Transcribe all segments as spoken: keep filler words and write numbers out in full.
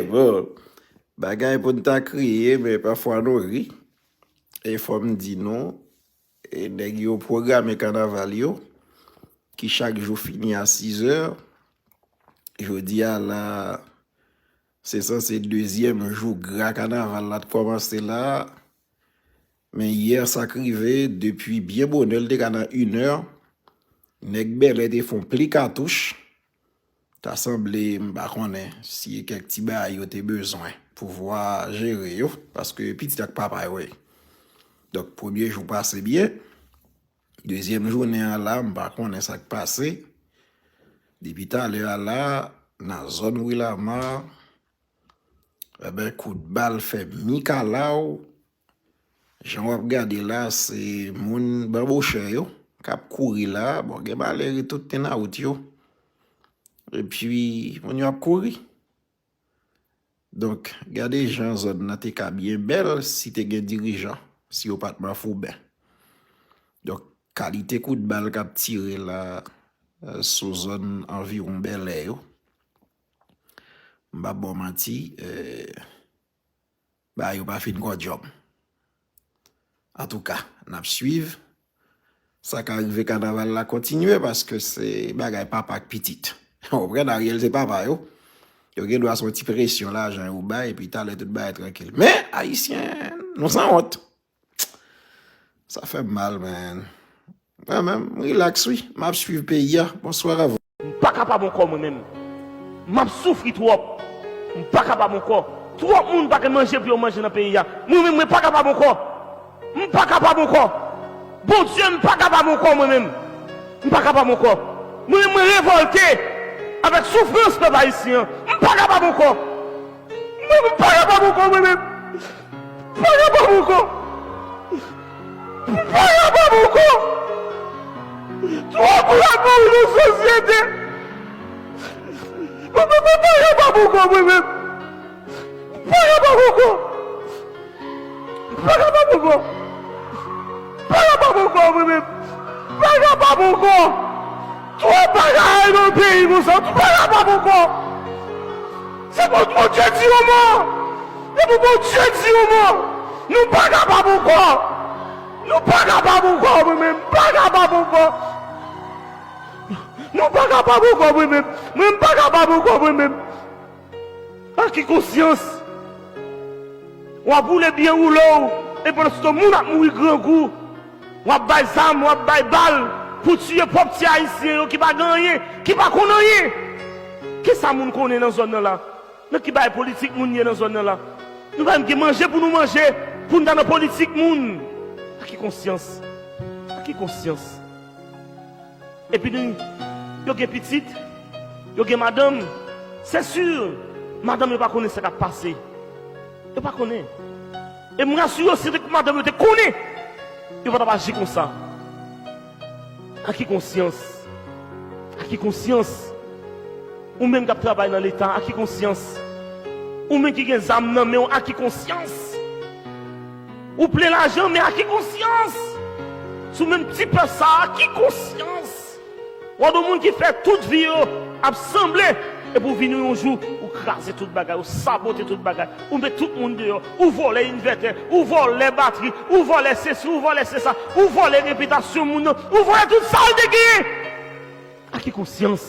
Bon, bagay pou n ta kriye, men pafwa nou ri. E fò m di nou, e nèg yo pwograme kanaval yo, ki chak jou fini a sizè. Jodi a la, se sanse dezyèm jou gra kanaval la t kòmanse la. Men yè sa k rive, depi byen bonè, l te ka nan inè, nèg bèlè te fè yon pli katouch. Ta sanble, m pa konnen si e kèk ti bagay yo te bezwen pouvwa jere yo, paske pitit ak papa yo ye. Donk, premye jou pase byen. Dezyèm jounen an la, m pa konnen sa k pase. Depi talè a la, nan zòn Wilama, enben, kout bal fè mikalaw. Jan w ap gade la, se moun banbochè yo k ap kouri la. Bon, gen malere tout te nan wout yo. Epi, moun yo ap kouri. Donk, gade jan zòn nan te ka byen bèl si te gen dirijan, si yo pa t manfouben. Donk, kalite kout bal k ap tire la, eh, sou zòn anviwon Bèlè yo, m p ap ba w manti, eh, bagay yo pa fin kòdjòm. Antouka, n ap swiv. Sa ka rive kanaval la kontinye paske se bagay papa ak pitit. Ou konprann, Ariel se papa yo. Yo gen dwa se yon ti presyon lajan yo bay, epi talè tout bagay trankil. Men, Ayisyen, nou sanwont. Sa fè m mal, man. Mwen menm, m rilaks, wi. M ap swiv peyi a. Bonswa avè w. M pa kapab ankò, mwen menm. M ap soufri twòp. M pa kapab ankò. Twòp moun pa gen manje pou yo manje nan peyi a. Mwen menm, mwen pa kapab ankò. M pa kapab ankò. Bondye, m pa kapab ankò, mwen menm. M pa kapab ankò. Mwen menm, mwen revòlte avèk soufrans pèp ayisyen an. M pa kapab ankò. Mwen, m pa kapab ankò, mwen menm. M pa kapab ankò. M pa kapab ankò. Twòp moun ap mouri nan sosyete. Mwen, mwen, mwen pa kapab ankò, mwen menm. M pa kapab ankò. M pa kapab ankò. M pa kapab ankò, mwen menm. M pa kapab ankò. Twòp bagay nan peyi konsa. M pa kapab ankò. Se pou Bondye di yon mo. Se pou Bondye di yon mo. Nou pa kapab ankò. Nou pa kapab ankò, mwen menm. M pa kapab ankò. Nou pa kapab ankò, mwen menm. Mwen, m pa kapab ankò, mwen menm. Ak ki konsyans? W ap woule byen woule w, e pandan se tan moun ap mouri grangou. W ap bay zam, w ap bay bal pou tiye pwòp ti ayisyen yo ki pa gen anyen, ki pa konn anyen. Kisa moun konnen nan zòn nan la? Nan ki bagay politik moun ye nan zòn nan la? Nou pa menm gen manje pou nou manje, pou n ta nan politik moun. Ak ki konsyans? Ak ki konsyans? Epi nou, yo gen pitit, yo gen madanm. Se si, madanm yo pa konnen sa k ap pase. Yo pa konnen. E m rasire w, si te madanm yo te konnen, yo pa t ap aji konsa. Ak ki konsyans? Ak ki konsyans? Ou menm k ap travay nan Leta, ak ki konsyans? Ou menm ki gen zam nan men w, ak ki konsyans? Ou plen lajan, men ak ki konsyans? Si w menm ti pèp sa a, ak ki konsyans? W ap yon moun ki fè tout vi yo ap sanble, epi w vini yon jou, ou kraze tout bagay, ou sabote tout bagay, ou met tout moun deyò, ou vòlè envètè, ou vòlè batri, ou vòlè sesi, ou vòlè sesa, ou vòlè repitasyon moun nan, ou vòlè tout sa l te genyen. Ak ki konsyans?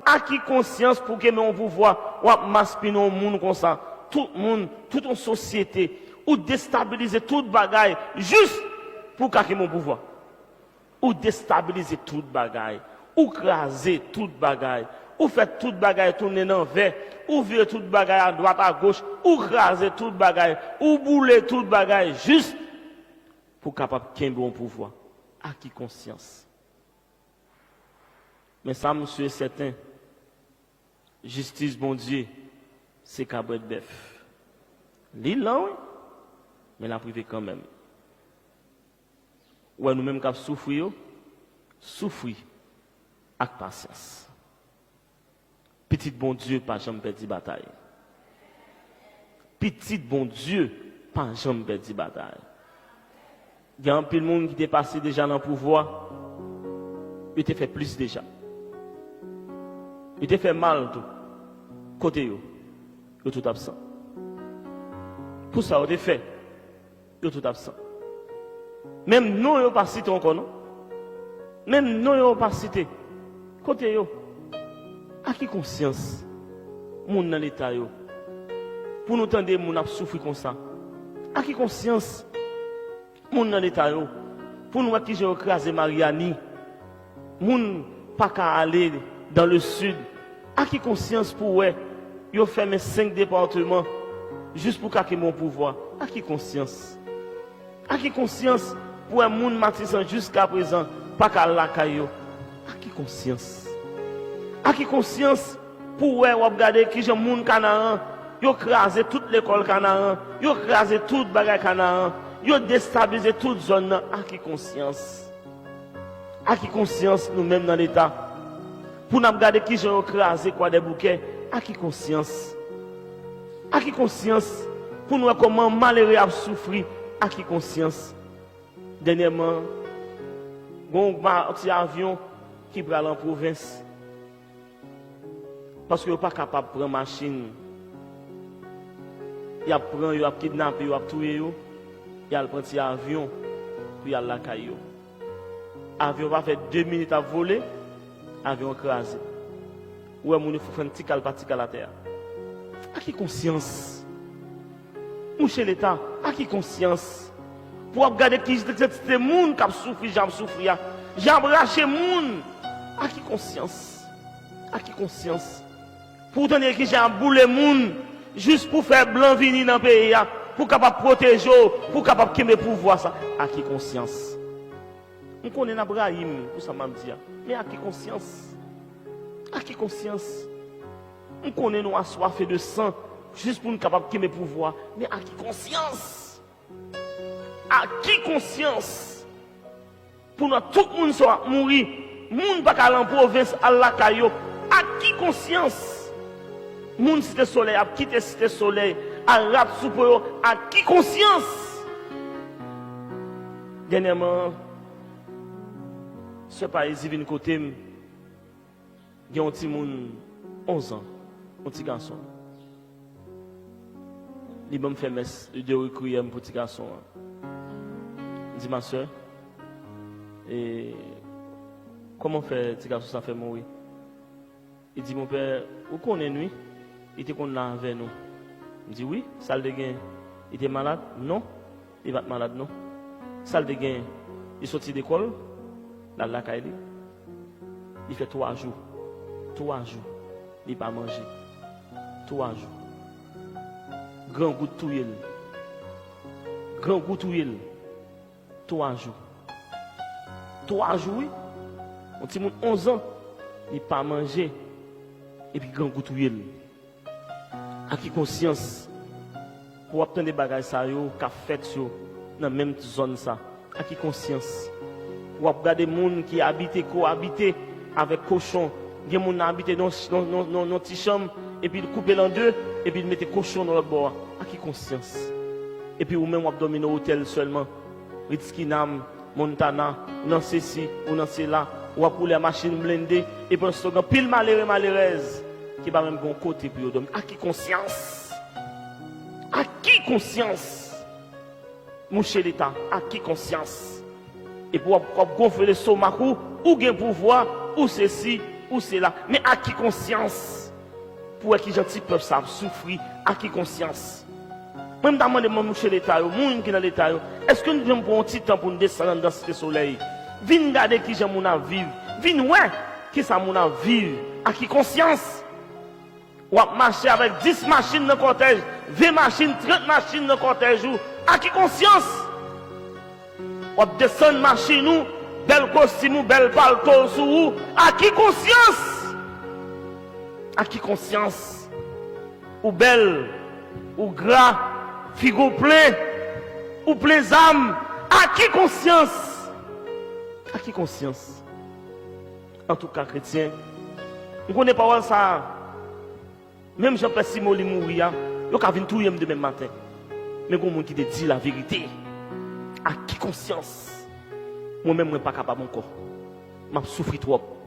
Ak ki konsyans pou w kenbe yon pouvwa, w ap maspinen yon moun konsa? Tout moun, tout yon sosyete, ou destabilize tout bagay, jis pou w ka kenbe yon pouvwa. Ou destabilize tout bagay, ou kraze tout bagay, ou fè tout bagay tounen nan vè, ou vire tout bagay adwat agoch, ou kraze tout bagay, ou boule tout bagay, jis pou w kapab kenbe yon pouvwa. Ak ki konsyans? Men sa m si e sèten, jistis Bondye se kabrèt bèf. Li lan, wi, men l ap rive kanmenm. Ou wè, nou menm k ap soufri yo, soufri ak pasyans. Pitit Bondye pa janm pèdi batay. Pitit Bondye pa janm pèdi batay. Gen anpil moun ki te pase deja nan pouvwa, yo te fè plis deja. Li te fè mal tou. Kote yo? Yo tout absan. Pou sa yo te fè, yo tout absan. Menm non yo pa site ankò, non. Menm non yo pa site. Kote yo? A ki konsyans moun nan leta yo, pou nou tande moun ap soufri konsa? A ki konsyans moun nan leta yo, pou nou wè kijan yo kraze Maryani? Moun pa ka ale dans le sud. A ki konsyans pou wè yo fèmen senk depatman jis pou ka kenbe yon pouvwa? A ki konsyans? A ki konsyans pou wè moun Matisan jiska prezan pa ka al lakay yo? A ki konsyans? A ki konsyans pou wè w ap gade kijan moun Kanaran, yo kraze tout lekòl Kanaran, yo kraze tout bagay Kanaran, yo destabilize tout zòn nan? A ki konsyans? A ki konsyans nou menm nan leta, pou n ap gade kijan yo kraze Kwadèboukè? A ki konsyans? A ki konsyans pou n wè kòman malere ap soufri? A ki konsyans? Dènyèman, gen yon ma-, ti avyon ki pral an pwovens, paske yo pa kapab pran machin. Y ap pran yo, y ap kidnape yo, y ap touye yo, y al pran ti avyon pou y al lakay yo. Avyon pa fè de minit ap vole, avyon an kraze. Ou wè moun yo fè ti kal pa ti kal atè a. A ki konsyans? Mouche leta, a ki konsyans? Pou w ap gade ki kantite moun k ap soufri, jan ap soufri a, jan ap rache moun. A ki konsyans? A ki konsyans? Pou w tande ki jan ap boule moun, jis pou fè blan vini nan peyi a, pou kapab pwoteje w, pou kapab kenbe pouvwa sa. A ki konsyans? M konnen n ap rayi m pou sa m ap di a. Men a ki konsyans? A ki konsyans? M konnen nou aswafe de san jis pou n kapab kenbe pouvwa. Men a ki konsyans? A ki konsyans? Pou nou tout moun sa ap mouri, moun pa ka al an pwovens, al lakay yo. A ki konsyans? Moun Site Solèy ap kite Site Solèy, al rat sou po yo. A ki konsyans? Dènyèman, sè Payizi vin kote m, gen yon timoun onz an, yon ti gason. Li ban m fè mès de rekwiyèm pou ti gason an. M di, ma sè, e, kòman fè ti gason sa fè mouri? Li di, mon pè, ou konnen n wi, li te konn la avè nou. M di, wi, sa l te gen? Li te malad? Non, li pa t malad, non. Sa l te gen? Li soti lekòl, l al lakay li. Li fè twa jou. Twa jou. Li pa manje. Twa jou. Grangou t touye l. Grangou touye l. Twa jou. Twa jou, wi. Yon timoun onz an, li pa manje, epi grangou touye l. A ki konsyans pou w ap tande bagay sa yo k ap fèt yo nan menm zòn sa? A ki konsyans w ap gade moun ki abite, ko-abite avèk kochon? Gen moun nan abite nan, nan, nan, nan, nan ti chanm, epi l koupe l an de, epi l mete kochon nan lòt bò a. A ki konsyans? Epi ou menm w ap dòmi nan otèl sèlman. Ritz Kinam, Montana, ou nan sesi, ou nan sela, w ap woule a machin blende, e pandan se tan gen anpil malere, malerèz ki pa menm gen yon kote pou yo dòmi. A ki konsyans? A ki konsyans? Mouche Leta, a ki konsyans? Epi w ap, w ap gonfle lestomak ou, ou gen pouvwa, ou sesi, ou sela. Men a ki konsyans? Pou wè kijan ti pèp sa ap soufri, a ki konsyans? Mwen, m ta mande mwen, mouche Leta yo, moun ki nan Leta yo, èske nou janm pran yon ti tan pou n desann anndan Site Solèy? Vin gade kijan moun ap viv. Vin wè kisa moun ap viv. A ki konsyans? W ap mache avèk dis machin nan kòtèj, ven machin, trant machin nan kòtèj ou. A ki konsyans? W ap desann machin ou, bèl kostim ou, bèl palto w sou ou. A ki konsyans? A ki konsyans? Ou bèl, ou gra, figi w plen, ou plen zam. A ki konsyans? A ki konsyans? Antouka, kretyen, m konnen pawòl sa a, menm jan Pè Simon li mouri a, yo ka vin touye m demen maten. Men gen yon moun ki te di laverite. A ki konsyans? Mwen menm, mwen pa kapab ankò. M ap soufri twòp.